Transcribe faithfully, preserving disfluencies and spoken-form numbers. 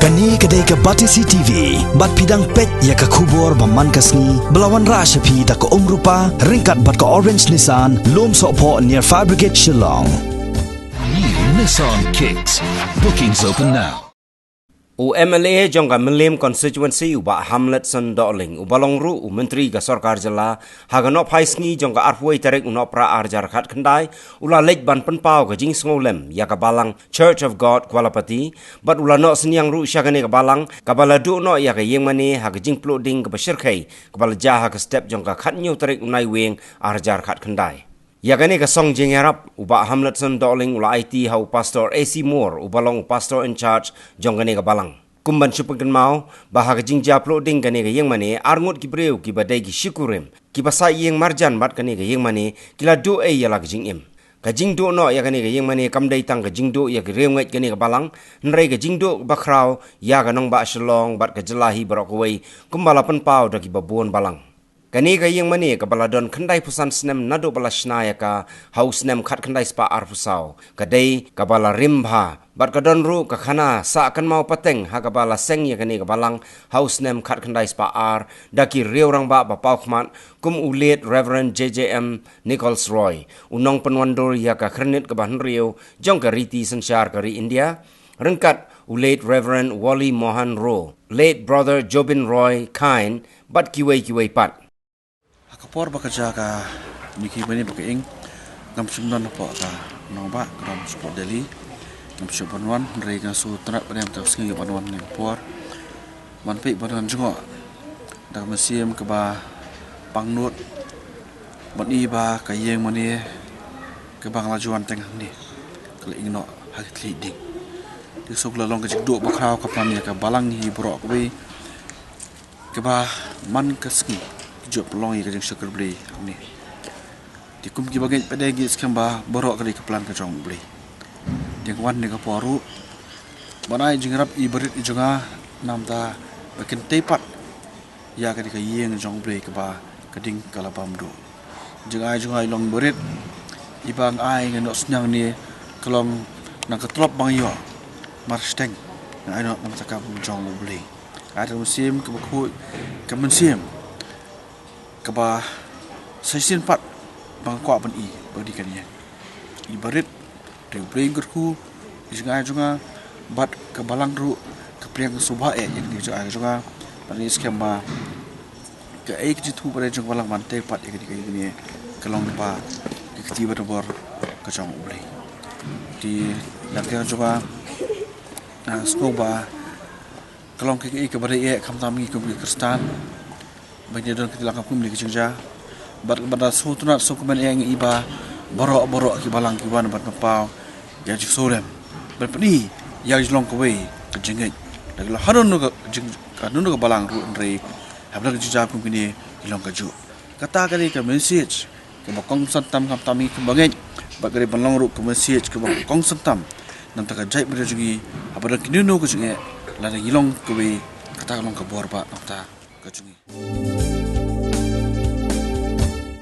Kane ka dei ka Batesi T V, bad phi dang peit ïa ka khubor ba man ka sngi, ba la wanrah sha phi da ka Umrupa, ryngkat bad ka Orange Nissan, Lumsohphoh near Fire Brigade Shillong. New Nissan Kicks. Bookings open now. U M L A jong ka Mylliem constituency u Bah Hamletson Dohling, u ba long ruh u Myntri ka Sorkar Jylla, ha ka nohphai sngi jong ka arphew wei tarik u Nohprah arhajar khatkhyndai, u la leit ban pynpaw ka jingsngewlem ïa ka balang Church of God Kualapati, bad u la noh synñiang ruh sha kane ka balang, kaba la duh noh ïa ka ïingmane ha ka jingpluh ding kaba shyrkhei, kaba la jia ha ka step jong ka khathynñiew tarik u Naiwieng arhajar khatkhyndai. Ïa kane ka song jingïarap, u Bah Hamletson Dohling u la aiti ha u Pastor A C Moore, u ba long u Pastor in charge jong kane ka balang. Kum ban shu pynkynmaw, ba ha ka jingjia pluh ding kane ka ïingmane, arngut ki briew kiba dei ki shikurim, kiba sah ïing marjan bad kane ka ïingmane, ki la duh ei ïa la ka jingim. Ka jingduh noh ïa kane ka ïingmane kam dei tang ka jingduh ïa ki riewngeit kane ka balang, hynrei ka jingduh bakhraw ïa ka nongbah Shillong bad ka jylla hi baroh kawei, kumba la pynpaw da kiba bun balang. Kane ka ïingmane kaba la don khyndaiphew san snem naduh ba la shna ïa ka ha u snem khatkhyndai spah arphew saw, ka dei kaba la rim bha, bad ka don ruh ka khana sah kynmaw pateng ha kaba la seng ïa kane ka balang ha u snem khatkhyndai spah ar, da ki riew rangbah ba paw khmat, kum u Late Reverend J J M Nichols Roy, u nongpynwandur ïa ka khyrnit kaba hynriew jong ka riti synshar ka ri India, ryngkat u Late Reverend Wally Mohan Roy, Late Brother Jobin Roy Kine, bad kiwei kiwei pat. Ha ka por ba ka jia kane ka ïingmane ba ka ing, ngam shym don hapoh ka nongbah, ka don shapoh Delhi. Ngam shym ban wan, hynrei nga sngewtynnat ba dang mynta ka sngi ban wan ha kane ka por. Ban peit ban wan jngoh da ka mynsiem kaba pangnud, ban i ba ka ïingmane kaba nga la ju wan teng hangne ka la ing noh ha ka thylliej ding. Te shu ka la long ka jingduh bakhraw khamtam ïa ka balang hi baroh kawei, kaba man ka sngi ki ju pynlong ïa ka jingshakri Blei hangne. Te kum kiba ngeit pat de ngi skhem ba baroh ka dei ka plan ka jong U Blei. Te nga wan ha kane ka por ruh ban ai jingïarap i barit i jong nga, namar ba kin tei pat ïa kane ka ïing jong U Blei kaba ka ding ka la bam duh. Jingai jong nga i long barit, iba nga ai nga noh synñiang ne ka long na ka tlop ba nga ïoh mar shiteng, nga ai noh namar ka kam jong U Blei. Ai da ka mynsiem kaba khuid, ka mynsiem kaba sa shisien pat ba nga kwah ban i ba dei kane. I barit, te U Blei un kyrkhu ïa ka jingaiei jong nga, bad ka balang ruh ka pdiang sngewbha eh ïa ka jingaiei jong nga. Bad ngi skhem ba kaei ka jingthmu ba dei jong ka balang ban tei pat ïa kane ka ïing, ka long ba ka kti ba donbor ka jong U Blei. Te ïa ka jong nga, nga sngew ba ka long kaei kaba dei eh khamtam ngi kum ki Khristan. Ba ngi don ka tyllong ka kum ne ka jingjia. Bad, bad da sngewtynnat sngewkmen ïa ngi i ba baroh baroh ki balang ki wan ban pynpaw ïa ka jingsngewlem, ban pyni ïa ka jinglong kawei ka jingngeit. Da ki long ha kano kano ka jing, ha kano kano ka balang ruh, hynrei hapdeng ka jingjia kum kine ki long kajuh. Kata ka dei ka message kaba kongsan tam khamtam ngi kumba ngeit, bad ka dei ban long ruh ka message kaba kongsan tam na ka bynta ka jaitbynriew jong ngi, haba don kano kano ka jingeh lada ngi long kawei, kata ka long ka bor ba na ka bynta ka jong ngi.